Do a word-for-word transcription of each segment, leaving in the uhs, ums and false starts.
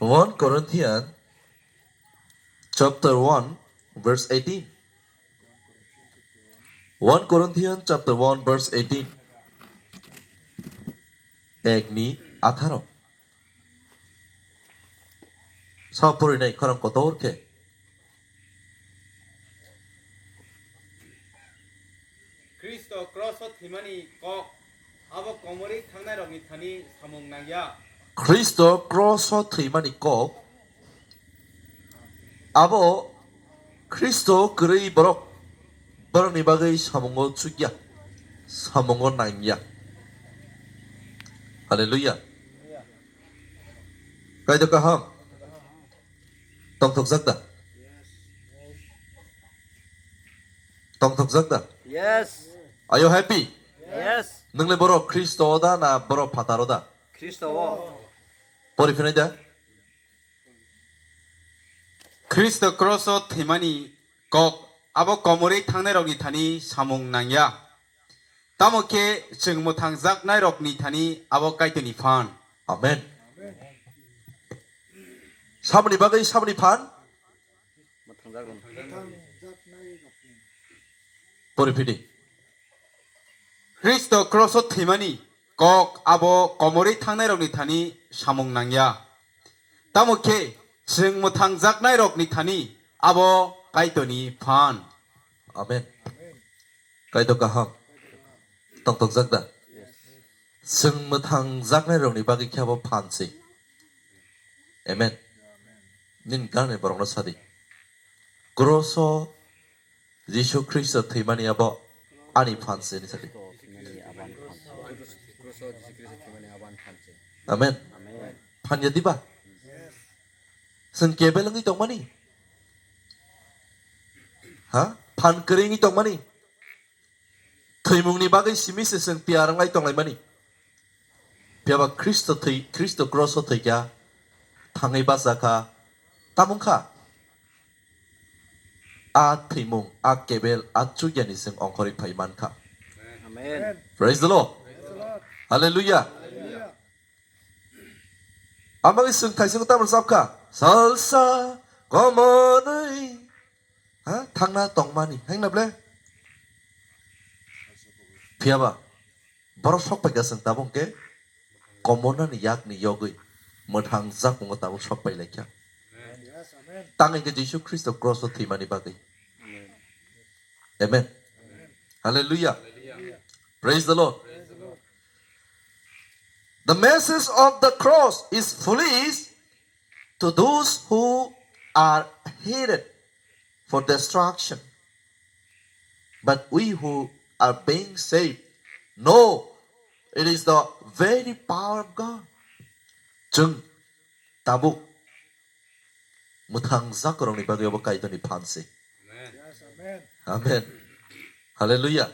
One Corinthians chapter one, verse eighteen. One Corinthians chapter one, verse eighteen. Ek ni atharo. Sa porinai khorang kotor khe. Khristo kroso thwimani kok abo komorwi thangnairokni thani samung nangya. Khristo kroso thwimani kok abo Khristo kwrwi borok, borokni bagwi samungo chukya, samungo nangya. Hallelujah. Kaitor kaham. Tongthokjak da? Tongthokjak da? Yes. Are you happy? Yes. Nwngle borok Khristo o da na borok phataro da? Khristo o. Pori phinai da? Khristo kroso thwimani kok abo komorwi thangnairokni thani samung nangya. Tamo khe chwng mwthangjaknairokni thani abo Kaitorni phan. Amen. Saboni bagwi saboni phan? Pori phidi. Khristo kroso thwimani kok abo komorwi thangnairokni thani samung nangya. Tamo khe chwng mwthangjaknairokni thani abo Kaitorni phan. Amen. Kaitor kaham. Tongthokjak da? Chwng mwthangjaknairokni bagwi khe abo phan se. Amen. Nini ganani borokno sadi. Kroso Jisu Khristo thwimani abo ani phan se, hwnwi sadi. Amen. Phan ya diba? Chwng kebel wngwi tongmani? Ha? Phan kwrwi wngwi tongmani? Thwimungni bagwi simi se chwng tiyar wnglai tonglaimani. Phiya ba Khristo thwi, Khristo kroso thwikha, thangwi bachakha, tamung kha? A thwimung, a kebel, a chukyani chwng ongkhorwi phai mankha. Amen. Praise the Lord. Hallelujah. Amagwi chwng thaichung tamar chapkha? Salsa, komonwi, ha, thangna tongmani. Hengna ble? Phiya ba? Borok sok paikha chwng tabuk khe komonani yakni yogwi mwthang jakmungo tabuk sok pai laikha. Tang hwnkhe Jisu Khristo cross o thwimani bagwi. Amen. Hallelujah. Praise the Lord. The message of the cross is foolish to those who are headed for destruction. But we who are being saved know it is the very power of God. Chwng tabuk mwthang jakrokni bagwi obo Kaitorni phan se. Amen. Hallelujah.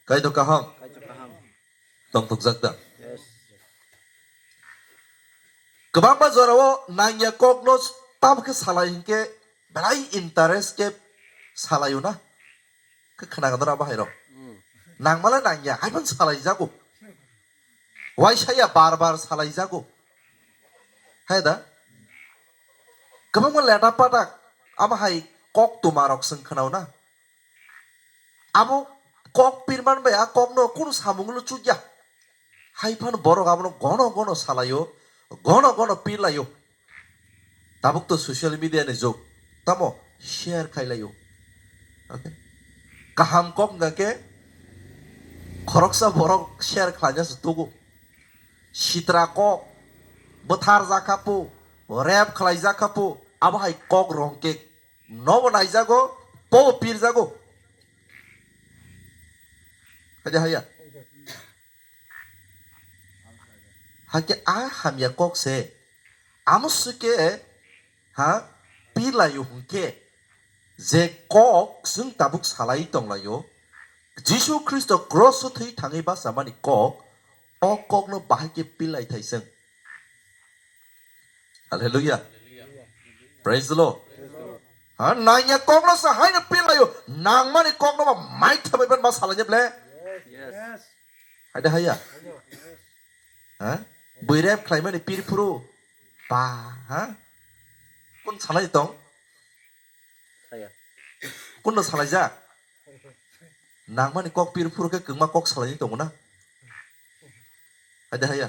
Kaitor kaham. Tongthokjak da? Kwbangma jorao nangya kokno tamo khe salai hinkhe belai interest khe salaio na? Khe khna gadora bahai rok. Nangmale nangya, hai phano salai jago. Waisaya bar bar salai jago. Hai da? Kwbangma leta patak amo hai kok tuma rok chwng khna-o na? Abo kok pirman bai a kokno kunu samungno chukya. Hai phano borok abono gono gono salaio, gono gono pirlaio. Tabuk to social media ni jug, tamo share khailaio. Okay? Kaham kok hwnkha khe khoroksa borok share khlaina se tugo. Sitra kok, bwthar jakha po, rape khlai jakha po, abo hai kok rong khe nobo naijago, pobo pirjago. Haya, haya. Hakhe a hamya kok se. Amo swkhe, ha, pirlaio hwnkhe, je kok chwng tabuk salai tonglaio, Jisu Khristo cross o thwi thangwi bachamani kok, o kokno bahai khe pirlai thai chwng. Hallelujah. Praise the Lord. Ha, nangya kokno sa haino pirlaio, nangmani kokno ba mai thabai ban ma salai ble. Yes. Haide haya. Ha? Bui rape khlaimani pir phuru. Ba, ha? Kun salai tong? Saya. Kunno salaijak? Nangmani kok pir phuru khe kwngma kok salai tongo na? Haida haya.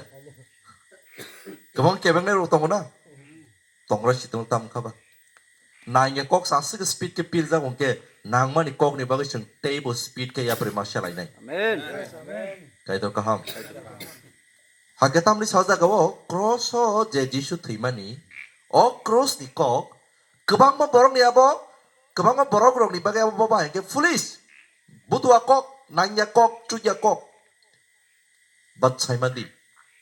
Kwbang kebengnai rok tongo na? Tongra si tongo tam kha ba. Nangya kok sa aswk speed khe pirjak hwnkhe nangmani kokni bagwi chwng teibo speed khe yapri ma selainai. Amen. Kaitor kaham. Hakhe tamni sajagao cross o je Jisu thwimani, o cross ni kok kwbangma borokni abo, kwbangma borok rokni bagwi abo boba hinkhe foolish, butua kok, nangya kok, chukya kok. But saimandi,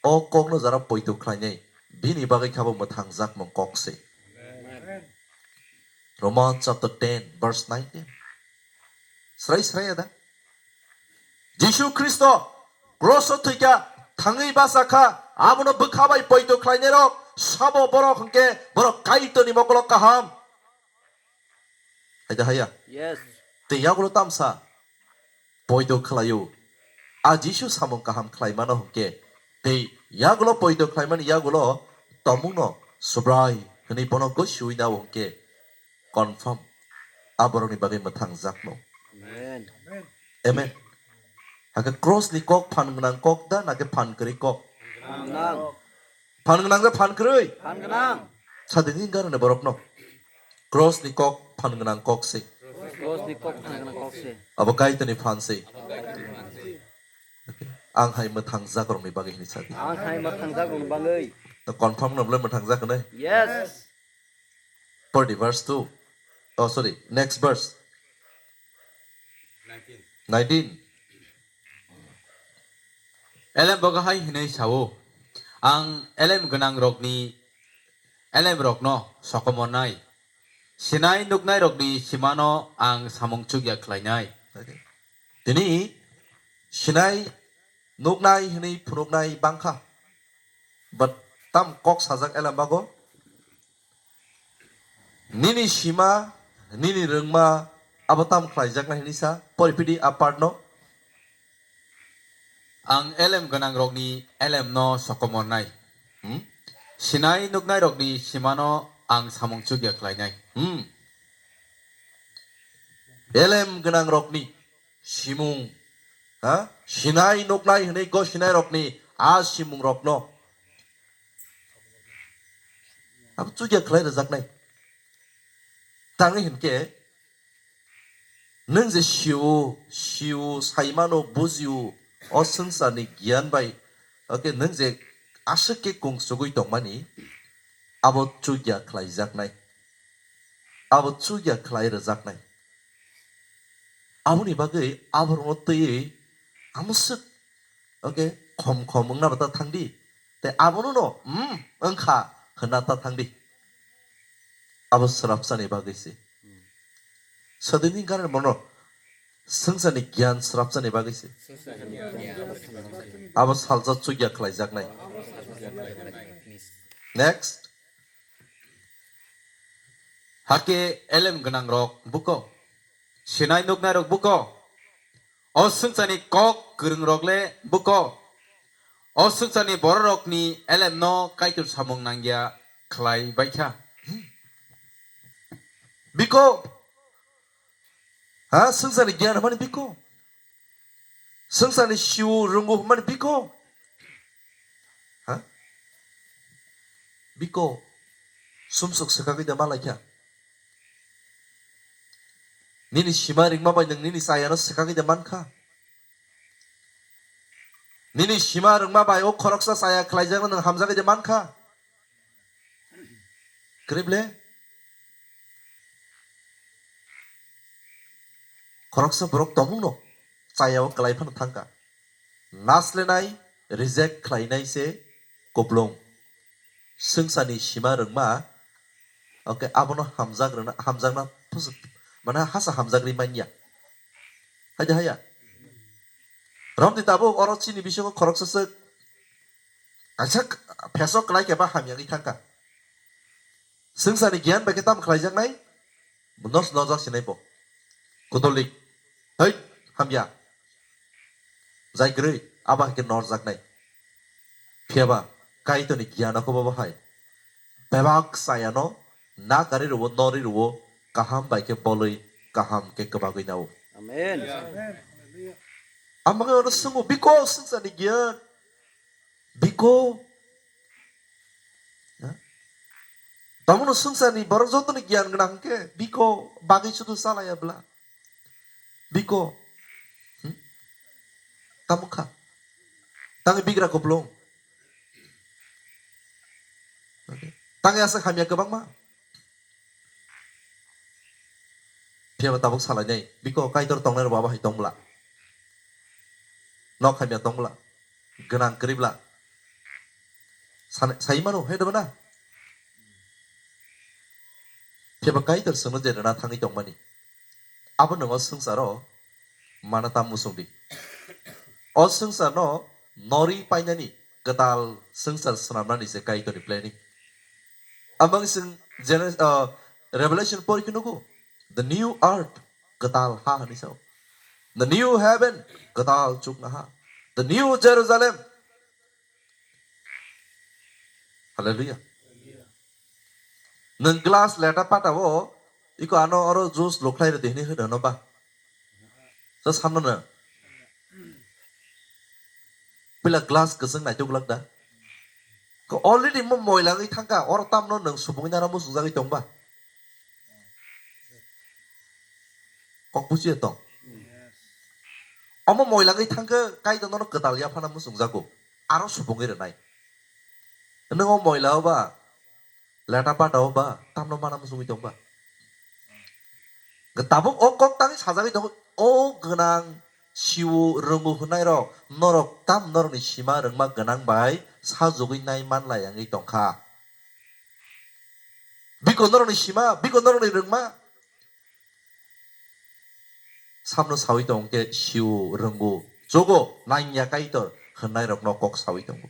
o kokno jara poito khlainai, bini bagwi khabo mwthangjakmung kok se. Romans chapter ten verse nineteen. Srai srai ada. Jisu Khristo cross o thwikha, thangwi bachakha, abono bwkha bai poito khlainairok sabo borok hwnkhe borok Kaitorni mokolo kaham. Haida haya? Yes. Tei yagulo tamsa poito khlaio. A Jisu samung kaham khlaimano hwnkhe tei yagulo poito khlaimani yagulo tomungno Subrai hwnwi bono gosiui nao hwnkhe confirm a borokni bagwi mwthangjakno. Amen. Amen. Hakhe cross ni kok phan gwnang kok da nake phan kwrwi kok? Gwnang. Phan gwnang da phan kwrwi? Phan gwnang. Sadini garane borokno. Cross ni kok phan gwnang kok se. Cross ni kok phan gwnang kok se. Abo Kaitorni phan se. Ang hai mwthangjakrokni bagwi hini sadi. Ang hai mwthangjakrokni bagwi. To confirm no bole mwthangjak hwnwi? Yes. Purdi verse two. Oh, sorry, next verse. Nineteen. Elem boga hai hinui sao, ang elem gwnang rokni elem rokno sokomornai, sinai nuknai rokni simano ang samung chukya khlainai. Tini sinai nuknai hinui phunuknai bangkha. But tam kok sajak elem bago. Nini sima, nini rwngma, abo tam khlaijaknai hinui sa, poripidi a part no. Ang elem gwnang rokni elem no sokomornai. Hmm? Sinai nuknai rokni simano ang samung chukya khlainai. Hmm. Elem gwnang rokni simung, ha? Sinai nuknai hinui go sinai rokni a simung rokno. Abo chukya khlai rwjaknai. Tangwi hinkhe, nwng je sio, sio, saimano, bujio, o swngcharni giyan bai, oke, nwng je aswk khe kung chugui tongmani, abo chukya khlaijaknai. Abo chukya khlai rwjaknai. Aboni bagwi aborokno twiwi amswk, oke, khom khom wngna bata thangdi. Tei abono no, "Hmm, wngkha," hwnna ta thangdi. Abo swrapsani bagwi se. Sadini gana bono swngcharni giyan swrapsani bagwi se. Abo salsa chukya khlaijaknai. Next. Hakhe elem gwnang rok buko, sinai nuknai rok buko, o swngcharni kok kwrwng rok le buko, o swngcharni borok rokni elem no Kaitor samung nangya khlai baikha. Biko, ha, swngcharni giyan hwnmani biko. Swngcharni siu rwngu hwnmani biko. Ha? Biko. Sumsok swkagwi da malaikha. Nini sima ringma bai nwng nini chayano swkagwi da mankha. Nini sima rwngma bai o khoroksa chaya khlaijakno nwng hamjagwi da mankha. Kwrwi ble? Khoroksa borok tongmungno chayao kwlai phano thangkha. Naslenai, reject khlainai se kuplung. Swngcharni sima rwngma, oke, abono hamjak rwna, hamjakna phus-, mane hasa hamjagri manya. Haida haya. Romdi tabuk oro chini bisingo khoroksa swk kaisa phesok kwlai khe ba hamyagwi thangkha. Swngcharni giyan bai khe tamo khlaijaknai? Nos nojak sinai bo. Kotolik. Hei, hamya. Jai kwrwi, abo hai khe norjaknai. Phiyaba, Kaitorni giyan o kobo bo hai. bebak chayano na kari rwo, nori rwo, kaham bai khe bolwi, kaham khe kwbagwi nao. Amen. Amagwi ono swngo, biko swngcharni giyan, biko. Ha? Tamono swngcharni borok jotoni giyan gwnang hwnkhe, biko bagwi sudu chalaya bla. Biko. Hmm? Tamo kha. Tangwi bigra kuplung. Tangwi aswk hamya kwbangma. Phiya ba tabuk salainai. Biko Kaitor tongnai rok bo abo hai tong bla. Nok hamya tong bla. Gwnang kwrwi bla. Sai mano, hai da bana. Phiya ba Kaitor chwngno je rwna thangwi tongmani. Abo nwng o swngcharo mana tam muchung di. O swngcharno nori painani kwtal swngchar swnamnani se Kaitorni planning. Amang chwng Genes-, uh, Revelation porikhe nugo, the new earth, kwtal ha hinwi sao. The new heaven, kwtal chuknoha. The new Jerusalem, Hallelujah. Nwng glass leta pata o, iko ano oro juice lukhlai rwdi hinwi hwno no ba? Sa sanno no. Pila glass kwchwng naituk glak da. Ko already mo moila wngwi thangkha, oro tamno nwng subungwi nana muchungjagwi tong ba? Kok buchiya tong. Omo moila wngwi thangkhe Kaitor nono kwtal yaphana muchungjago. Aro subungwi rwnai. Nwng o moila o ba, leta pata o ba, tamno mana muchungwi tong ba? Tabuk o kok tangwi sajagwi tongo, o gwnang siwo rwngo hwnnairok, norok tam norokni sima rwngma gwnang bai sajagwi nai manlai wngwi tongkha. Biko norokni sima, biko norokni rwngma. Samno sawi tong khe siwo rwngo, chugo, nangya Kaitor hwnnairokno kok sawi tongo.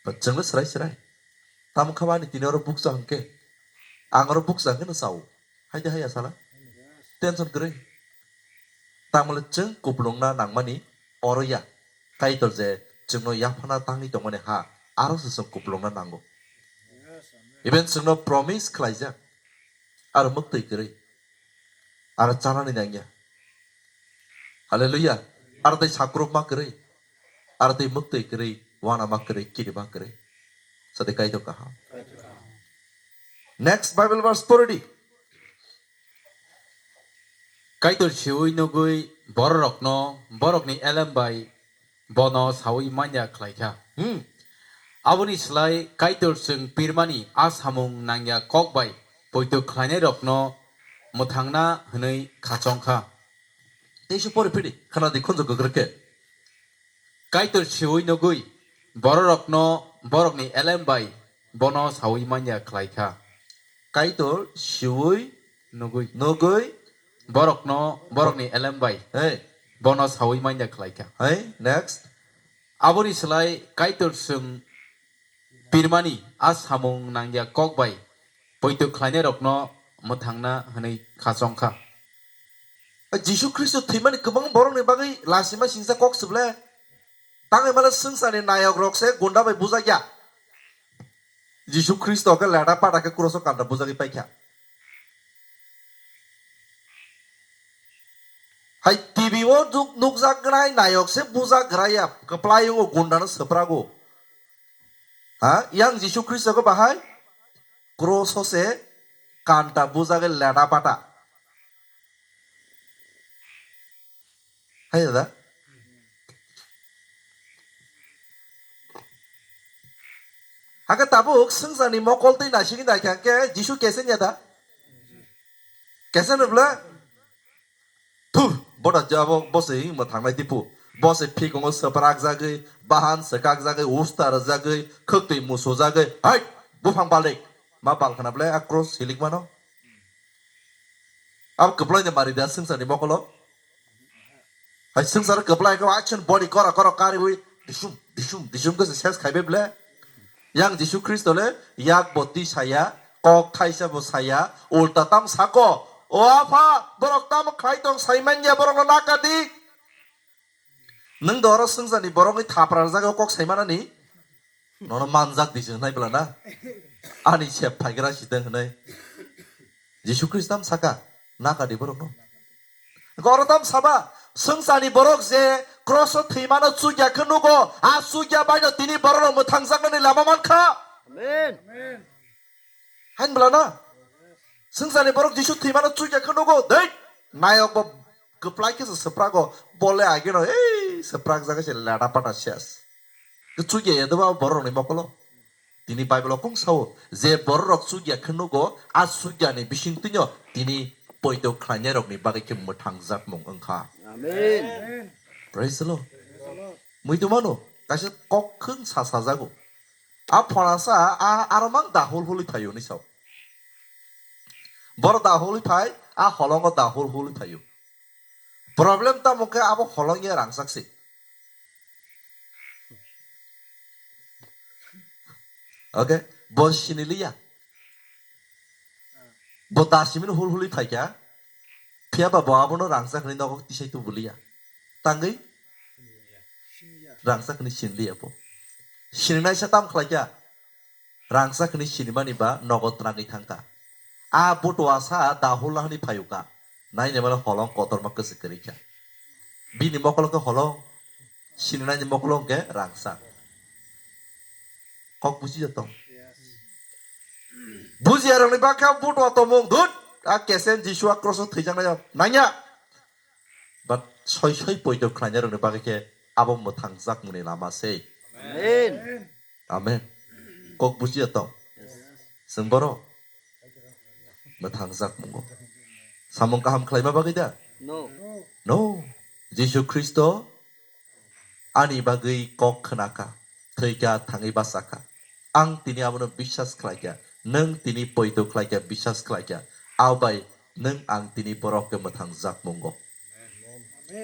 Ba chwngno swrai swrai. Tamo kha bani tini oro bukcha hwnkhe, ang oro bukcha hwnkhe no chao. Hai de hai asala. Tension kwrwi. Tamole chwng kupulungna nangmani oro ya. Kaitor je chwngno yaphana tangwi tongmani ha, aro se chwng kupulungna nango. Even chwngno promise khlaijak. Aro mwktwi kwrwi. Aro chanani nangya. Hallelujah. Aro tei sakrupma kwrwi. Aro tei mwktwi kwrwi, wanama kwrwi, kirima kwrwi. Sadi Kaitor kaham. Next Bible verse poridi. Kaitor siwi nugwi bororokno borokni elem bai bono sawi manya khlai kha. Hmm. Aboni slai Kaitor chwng pirmani a samung nangya kok bai poito khlainairokno mwthangna hwnwi khachong kha. Teisa pori phidi, khana di khunju kwkrwi khe. Kaitor siwi nugwi bororokno borokni elem bai bono sawi manya khlai kha. Kaitor siwi nugwi, nugwi borokno borokni elem bai, hey, bono sawi manya khlai kha. Hey, next. Aboni slai Kaitor chwng pirmani a samung nangya kok bai poito khlainairokno mwthangna hwnwi khachong kha. Jisu Khristo thwimani kwbang borokni bagwi lasima singsa kok swble. Tangwi male swngcharni nayok rok se gunda bai bujak ya. Jisu Khristo khe leda pata khe kroso kanta bujagwi paikha. Hai T V o nuk-, nukjak gwnai nayok se bujak grai ya, kwplai wngo gundano swprago. Ha, yang Jisu Khristo khe bahai kroso se kanta bujagwi leda pata. Hai da? Hakhe tabuk swngcharni mokol twi naisingwi naikha hwnkhe Jisu kesen ya da? Kesen rwbla? Thur, boda jabo bose hing mwthangnai dipu. Bose phikongo swprak jagwi, bahan swkak jagwi, usta rwjagwi, khwktwi musu jagwi, hai, buphang baldik. Ma balkhana ble a cross hilik mano? Abo kwplai de mari da swngcharni mokolo. Hai swngchar kwplai khe action body kora kora kariwi disum disum disum khe ses khaibe ble. Yang Jisu Khristo le yak bo twi saya, kok thaisa bo saya, ulta tam sako. O Apha, borok tamo khlai tong sai manya borokno nakadi. Nwng do oro swngcharni borokni thapra rwjak o kok sai manani? Nono manjak di se hnai bwla na? Ani sep phaigra siteng hwnwi Jisu Khristam saka, "Nakadi borokno." Goro tam saba, swngcharni borok je cross o thwimano chukya khe nugo, a chukya baino tini bororok mwthangjaknani lama mankha. Amen. Hain bwlana? Swngcharni borok Jisu thwimano chukya khe nugo, dei, nayok bo kwplai khe se swprago, bole ageno, ei, swprak jaga se lada pata ses. Chukya ya doba bororokni mokolo. Tini Bible o kung sao, je bororok chukya khe nugo, a chukyani bisingtwino tini poito khlainairokni bagwi khe mwthangjakmung wngkha. Amen. Praise the Lord. Muitu mano, kaisa kok khwng sa sajago. A phorasa, a aromang dahul hului phaio ni sao. Bor dahul phai, a holongo dahul hului phaio. Problem tamo khe abo holong ya rangsak se. Okay, bo siniliya. Bo dasimin hul hului phaikya. Phiya ba bo abono rangsak ni nogo tisai tu buliya. Tangwi? Rangsak ni siniliya bo. Sininai sa tam khlaikya. Rangsak hwnwi sinimani ba nogo twrangwi thangkha. A butua sa dahul hwnwi phayuka. Nainimano holong kotorma kwswk kwrwikha. Bini mokolo khe holong, sininani mokolo hwnkhe rangsak. Kok buchi jatong. Bujiyarokni bakha butua tomung dut. A kesen Jisu a cross o thwijaknai nangya. But soi soi poito khlainairokni bagwi khe abo mwthangjakmungni lama se. Amen. Amen. Kok buchiya tong. Chwng borok mwthangjak mungo. Samung kaham khlaima bagwi da? No. No. Jisu Khristo ani bagwi kok khnakha, thwikha, thangwi bachakha. Ang tini abono biswas khlaikha. Nwng tini poito khlaikha, biswas khlaikha. Abai nwng ang tini borok khe mwthangjak mungo.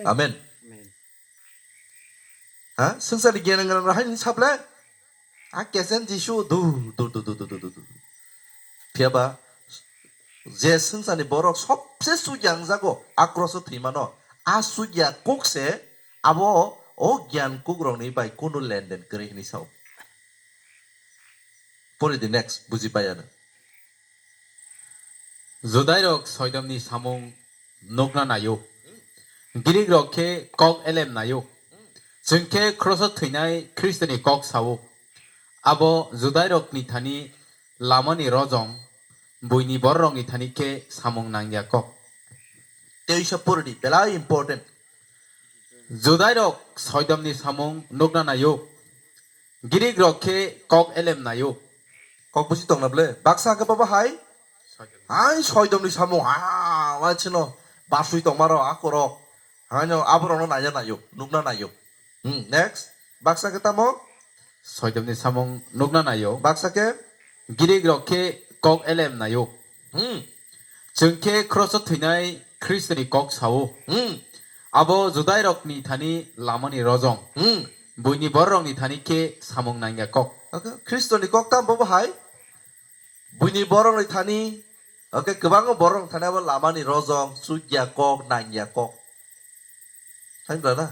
Amen. Amen. Ha? Swngcharni gyanang gwnang rok haino saple? A kesen Jisu du, du, du. Phiya ba, je swngcharni borok sobse sugya wngjago, a cross o thwimano, a sugya kuk se abo o gyan kuk rokni bai kunu lenden kwrwi hwnwi sao. Pori di next, buji pai ano. Judairok soidomni samung nukna naio. Grikrok khe kok elem naio. Chwng khe kroso thwinai Khristoni kok sao. Abo Judairokni thani lamani rojong, buini bororokni thani khe samung nangya kok. Teisa pori di, belai important. Judairok soidomni samung nukna naio. Grikrok khe kok elem naio. Kok busi tongna ble? Baksa khe baba hai? Hai soidomni samung, ha, wai chino basui tongmaro akorok. Haino aborokno naiya naio, nukna naio. Hmm, next. Baksa khe tamo? Soidomni samung nukna naio. Baksa khe? Grikrok khe kok elem naio. Hmm. Chwng khe kroso thwinai Khristoni kok sao. Hmm. Abo Judairokni thani lamani rojong. Hmm. Buini bororokni thani khe samung nangya kok. Okay. Khristoni kok tamo bo hai? Buini bororokni thani, okay, kwbangma bororokni thani abo lamani rojong, chukya kok, nangya kok. Hai bwla na?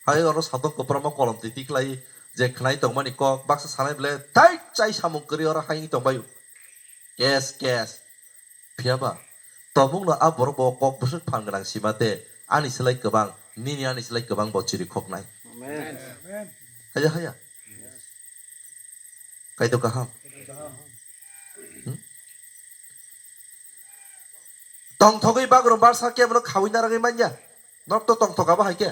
Hai oro satok kwprama kolom twi tikhlai je khnai tongmani kok, baksa sanai ble, "Thai, chai samung kwrwi oro hai wngwi tongbaio." Kes, kes. Phiya ba, tobukno a borok bo kok bwswk phan gwnang sima de, ani slai kwbang, nini ani slai kwbang bo chiri khoknai. Amen. Haya, haya. Kaitor kaham. Hmm? Tongthogwi bagrum barsa kebono khawi naragwi manya. Nok to tongthok abo hai khe.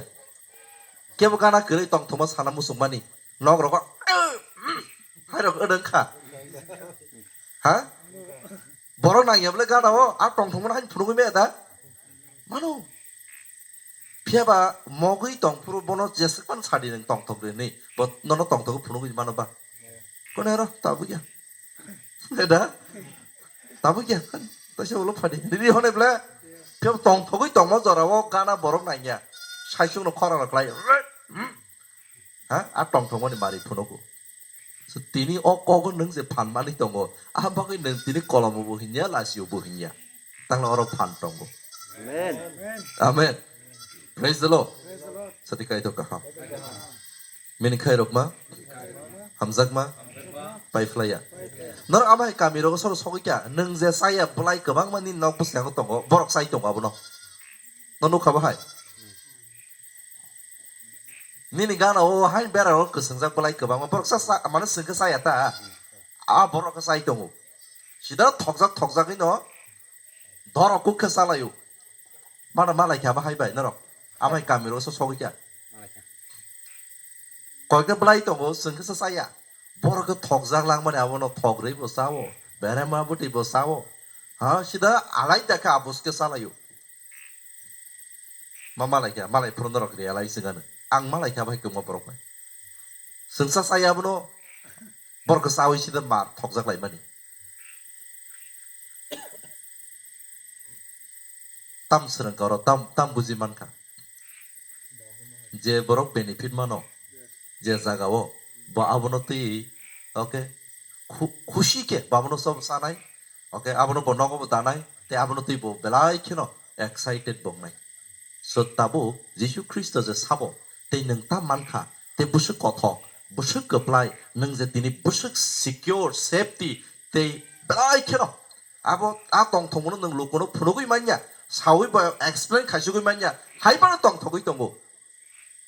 Kebo gana kwrwi tongthokma sana muchungmani. Nok rogo hai rok wngkha. Ha? Borok nangya bwle gana o, a tongthokmano hai phunugwi maya da? Mano. Phiya ba mogwi tong phuru bono jeswk phano sadi nwng tongthok rini. Bo nono tongthok phunugwi mano ba? Kone aro tabuk ya. Da? Tabuk ya. Taisa ulo phadi. Rini hone bwle. Phiya tongthogwi tongma jora o gana borok nangya. Saisung no khorang rok lai. Ha? A tongthokmani mari phunugo. So, tini o kogo nwng je phan mani tongo, a bagwi nwng tini kolomo bo hinya, lasio bo hinya. Tangla oro phan tongo. Amen. Amen. Praise the Lord. Sati kaitor kaham. Mini khairokma? Hamjakma? Paiphlaiya. Norok amo hai kami rogo soro sogwi kha, nwng je chaya bwlai kwbangma nini nok bwskango tongo, borok chai tongo abono. No nukha bo hai? Nini gana o hai bera rok kwswngjak bwlai kwbangma borok sa, sa, mane swngkhe chaya ta. A borok khe chai tongo. Sida thokjak thokjagwi no dorok kuk khe chalaio. Mana malai kha bo hai bai norok. Amo hai kami rogo so sogwi kha. Koikhe bwlai tongo, chwng khe sa chaya. Borok khe thokjak langmani abono thok rwi bo chao, berema bwtwi bo chao. Ha, sida alai da khe abus khe chalaio. Ma malai kha, malai phuru norok realize wngano. Ang malai kha bai kwma borok bai. Chwng sa chaya abono borok khe chawi sida ma thokjak laimani. Tam swrwng kha oro, tam, tam buji mankha. Je borok benefit mano, je jaga o, bo abono twi, okay, khu-, khusi khe bo abono sob sanai, okay, abono bo nogo bo danai, tei abono twi bo belai kheno excited bo wngnai. So tabuk Jisu Khristo je sabo, tei nwng ta mankha, tei bwswk kothok, bwswk kwplai, nwng je tini bwswk secure, safety, tei belai kheno abo a tongthokmano nwng lukuno phunugwi manya, sawi bo explain khaisugwi manya, hai phano tongthogwi tongo.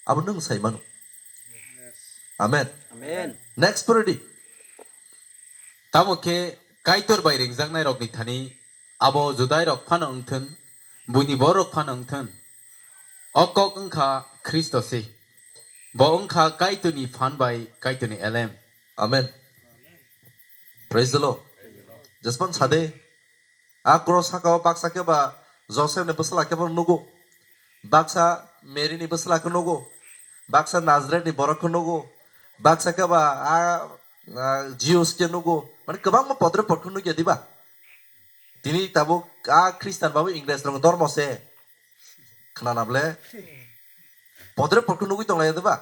Abo nwng sai mano. Amen. Amen. Next pore di. Tamo khe Kaitor bai ringjaknairokni thani abo Judairok phano wngthun, buini bororok phano wngthun. O kok wngkha Khristo se. Bo wngkha Kaitorni phan bai Kaitorni elem. Amen. Praise the Lord. Jespan sade. A cross saka o baksa khe ba Joseph ni bwsla khe bo nugo. Baksa Mary ni bwsla khe nugo. Baksa Nazareth ni borok khe nugo. Baksa khe ba a, a, Jews khe nugo. Mane kwbangma podre pod khe nugya diba? Tini tabuk a Christian babu Ingres rok dormo se. Khnana ble. Podre pod khe nugwi tonglai diba?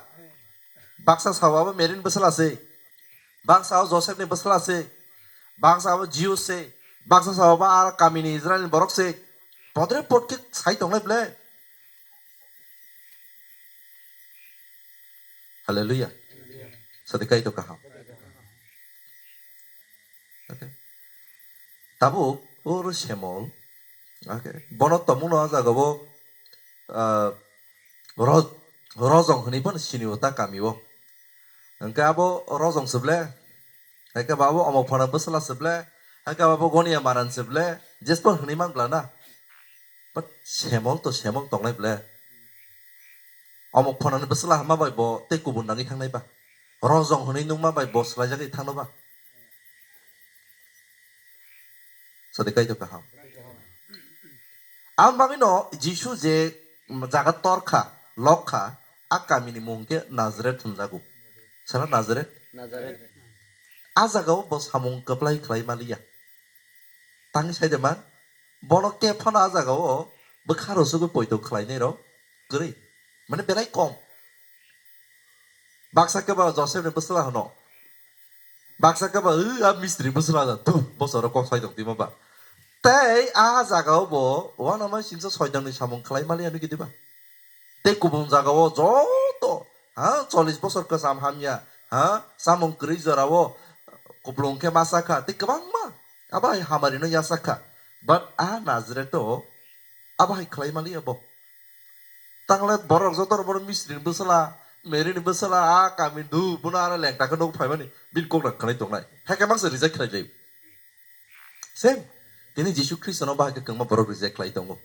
Baksa sao abo Mary ni bwsla se. Baksa o Joseph ni bwsla se. Baksa abo Jews se. Baksa sao abo a kamini Israel ni borok se. Podre pod khe sai tonglai ble. Hallelujah. Sadi Kaitor kaham. Okay. Tabuk oro Semol. Okay. Bono tomungno a jaga bo, ah, ro-, Rojong hwnwi bono sini o ta kami o. Hwnkhe abo Rojong se ble, hai khe bo abo Omok Phana bwsla se ble, hai khe bo abo Gonia Maran se ble, jespo hwnwi man bla na. But Semol to Semol tongnai ble. Omok Phanani bwsla hwnma bai bo tei kubun nangwi thangnai ba? Rojong hwnwi nungma bai bo swlaijagwi thangno ba? Sadi Kaitor kaham. Ang bagwino Jisu je jaga tor kha, lok kha, a kamini mung khe Nazareth hwnjago. Sara Nazareth? Nazareth. A jagao bo samung kwplai khlai maliya. Tangwi sai de man, bono khe phano a jagao bwkha rwsugwi poito khlainai rok kwrwi. Mane belai kom. Baksa khe ba Joseph ni bwsla hwno. Baksa khe ba, "Ui, a mistri bwsla da, tu, bosoro kok sai tong timo ba." Tei a jagao bo uanama singsa soitan ni samung khlai maliya nugwi diba? Tei kubun jagao joto, ha, chollish bosor kwcham hamya, ha, samung kwrwi jorao kuplung khe ma cha kha, tei kwbangma abo hai hamari no ya cha kha. But a Nazareth o abo hai khlai maliya bo. Tangle borok joto borok mistri ni bwsla, Mary ni bwsla, a kami du, bono aro lengta khe nuk phaimani, bini kok rak khlai tongnai. Hai khe mangsa reject khlai jai. Same. Tini Jisu Khristo no bahai khe kwbangma borok reject khlai tongo.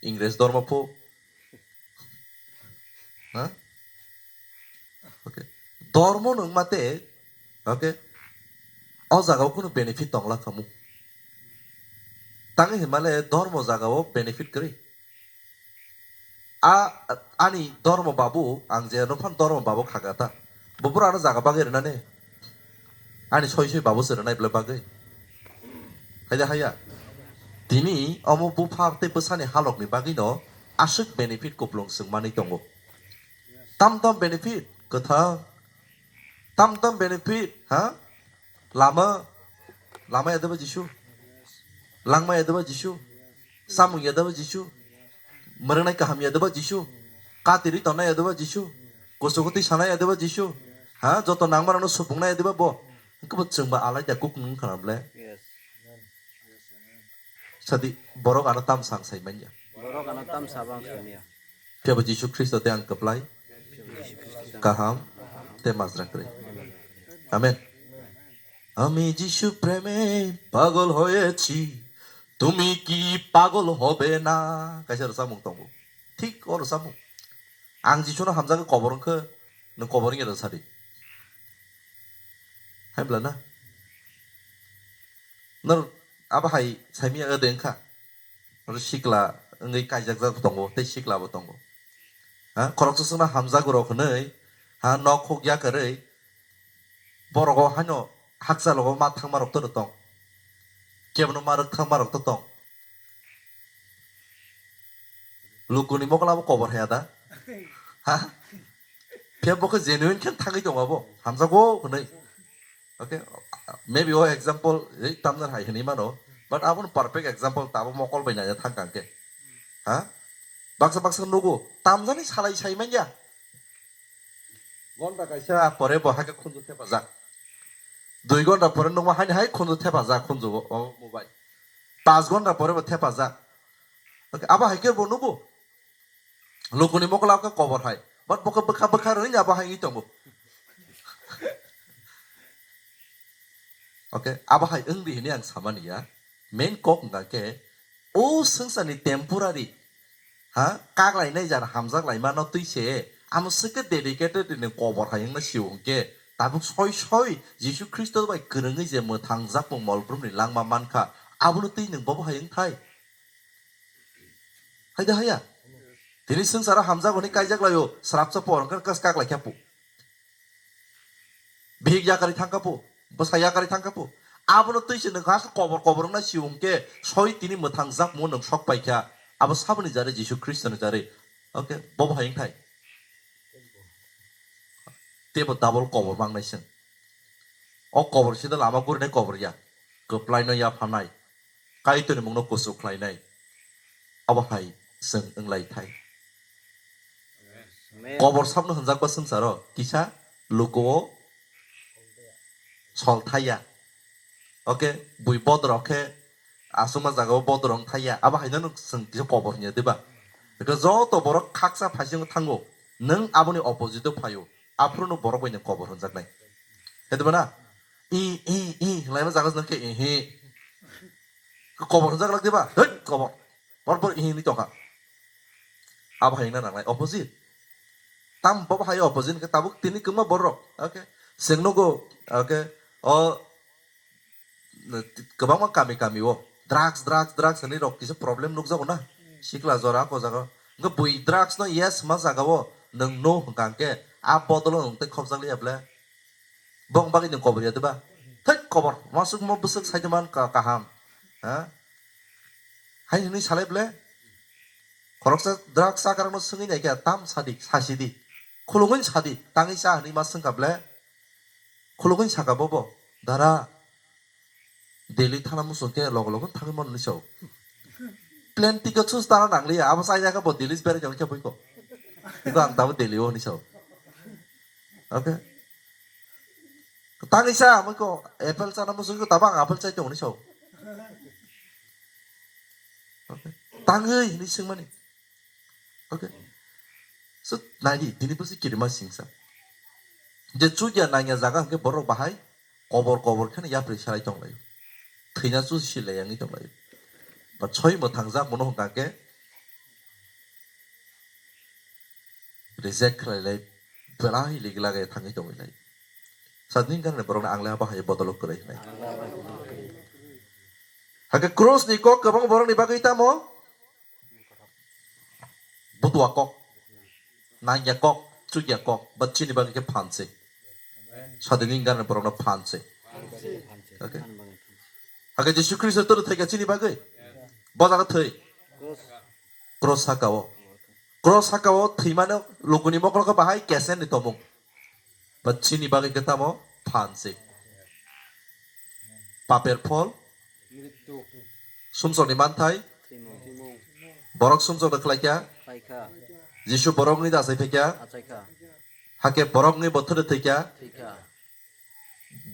Ingres dormo pho. Ha? Okay. Dormo nung mate, okay. O jaga o kunu benefit tongla khamu. Tangwi hinmale dormo jaga o benefit kwrwi. A, ani dormo babu, ang je no phan dormo babu khaga ta. Bo bwrano jaga bagwi rwnani. Ani soi soi babu se rwnai bwle bagwi. Haida haya. Tini omo bupha tei bwsani halokni bagwino aswk benefit kuplung swng manwi tongo. Tam tam benefit kwthang. Tam tam benefit, ha? Lama, lama ya deba Jisu. Langma ya deba Jisu. Samung ya deba Jisu. Mwrwngnai kaham ya deba Jisu. Katiri tonna ya deba Jisu. Kusukuti sana ya deba Jisu. Ha, joto nangma rano supungna ya deba bo. Kebo chwngba alaida kuk nung khana ble. Yes. Sadi borok ano tam sang sai manya. Borok ano tam sabang sania. Phiya bo Jisu Khristo te ang kwplai, kaham, te majra kwrwi. Amen. আমি যিশু প্রেমে পাগল হয়েছি, তুমি কি পাগল হবে না? Kaisa rwchapmung tongo. Thik o rwchapmung. Ang Jisuno hamjagwi kobor wngkhe, nwng kobor wngya da sadi. Hai bwla na? Nor abo hai saimya ode wngkha. Oro sikla wngwi kaijakjak tongo, tei sikla bo tongo. Ha, khoroksa chwngno hamjago rok hwnwi, ha, nok huk yakarwi, borok o haino hakchal rogo ma thangma rok to tong. Kebono ma rwk thangma rok to tong. Lukuni mokla bo kobor haya da? Ha? Phiya bo khe genuine khe thangwi tongo abo. Hamjago hwnwi. Okay? Maybe o example, ei, tamjani hai hwnwi mano. But abono perfect example, tabo mokol bai naina thang kang khe. Ha? Baksa baksa nugo, tamjani salai sai manya. Gonta kaisa pore bo hakhe khunju thepajak. Dui gonta pore nungma haini hai khunju thepajak khunju o, o mobile. Pas gonta pore bo thepajak. Okay, abo hai khe bo nugo. Lukuni mokla khe kobor hai. But bo khe bwkha bwkha rwni abo hai wngwi tongo. Okay, abo hai wngdi hwnwi ang samani ya. Main kok wngkha khe, o swngcharni temporary, ha, kaklainai jara hamjak laimano twi se, amo swkhe dedicated ni kobor hai wngna sio hwnkhe, tabuk soi soi Jisu Khristo bai kwrwngwi je mwthang jakmung mol brumni langma mankha, abono twi nwng bobo hai wngthai? Hai da haya? Tini swngcharo hamjak hwnwi kaijak laio, srapsa por wngkha kas kaklai khe pu. Bihik yakari thangkha pu, bwsa yakari thangkha pu. Abono twi se nwng has kobor kobor wngna si hwnkhe soi tini mwthang jakmung nwng sok paikha. Abo saboni jare Jisu Khristo ni jare. Okay, bobo hai wngthai. Tebo double kobor mangnai chwng. O kobor sida lama gurinai kobor ya. Kwplai no yaphanai. Kaitorni mungno kuchuk khlainai. Abo hai chwng wnglaithai. Amen. Kobor sabno hwnjakba swngcharo kisa lukuo sol thaiya. Okay, bui bodorok khe aswkma jagao bodorok thaiya. Abo haino nwng chwng kisa kobor hinya diba? Hwnkhe joto borok khaksa phaisingo thango. Nwng aboni opposite o phaio. Aphuru no borok bai nwng kobor hwnjaknai. Hediba na? I, i, i, laima jaga se nang khe, ihi. Kobor hwnjak lak diba? Hei, kobor. Bor bor ihi ni tongkha. Abo hai na nangnai, opposite. Tam bobo hai opposite ke tabuk tini kwma borok. Okay. Seng nogo, okay. O, kwbangma kami kami o drugs, drugs, drugs hinwi rok kisa problem nukjago na. Sikla jora ko jaga. Nga bui drugs no yes ma jaga o. Nung no hwnkha hwnkhe a bodolo nung tei khobjak liya ble. Bong bagwi nwng kobor ya diba? Thek kobor, masuk mo bwswk sai man ka-, kaham. Ha? Hai hwnwi salai ble? Khoroksa drugs chakarokno swngwi naikha, tam sadi, sasidi. Khulungwi sadi, tangwi cha hwnwi ma swngkha ble? Khulungwi saka bobo, dara, Delhi thana muchung khe logo logo thangwi mano ni sao. Plane ticket sus tara nangliya, abo chaina khe bo Delhi berai jagwi khe buiko. Iko ang tabo Delhi o hwnwi sao. Okay. Tangwi cha, amo ko apple chana muchung ko tabo ang apple chai tongo ni sao. Okay. Tangwi hwnwi swngmani. Okay. So, naidi, tini bwswi kirima singsa. Je chukya nangya jaga hwnkhe borok bahai kobor kobor kheno yapri salai tonglaio. Thwina chusi silai yangwi tonglaio. Ba soi mwthang jak mono hwnkha khe reject khlailai belai lig lagai thangwi tongwi lai. Sadni gana borokno ang le abo hai bodolo kwrwi hinai. Hakhe cross ni kok kwbang borokni bagwi tamo? Butua kok, nangya kok, chukya kok, ba chini bagwi khe phan se. Sadini gana borokno phan se. Okay. Hakhe Jisu Khristo toro thwikha chini bagwi. Bo jaga thwi. Cross saka o. Cross saka o thwimano lukuni mokol khe bahai kesen ni tomung. Ba chini bagwi khe tamo phan se. Paper phol. Sumsokni manthai. Borok sumsokno khlaikha. Jisu borokni da achai phaikha. Hakhe borokni bothorni thwikha.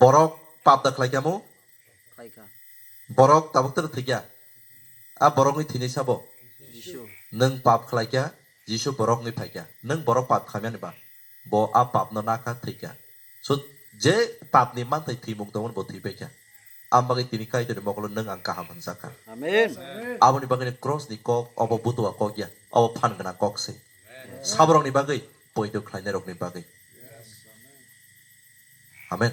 Borok Pap da khlai kamo? Khlaikha. Borok tabuk tero thwikya. A borokni thwinai sabo? Jisu. Nwng pap khlaikya, Jisu borokni phaikya. Nwng borok pap khaimani ba? Bo a papno nakha thwikya. So, je papni manthai thwimung tongmani bo thwipaikha. Ang bagwi tini Kaitorni mokolo nwng ang kaham hwnjakha. Amen. Aboni bagwino cross ni kok, obo butua kok ya, obo phan gwnang kok se. Saborokni bagwi, poito khlainairokni bagwi. Amen.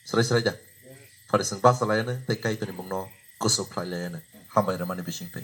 Srai srai da. Phari chwng basa laiano tei Kaitorni mungno kusu khlai laiano. Hambai rwmani bisingtwi.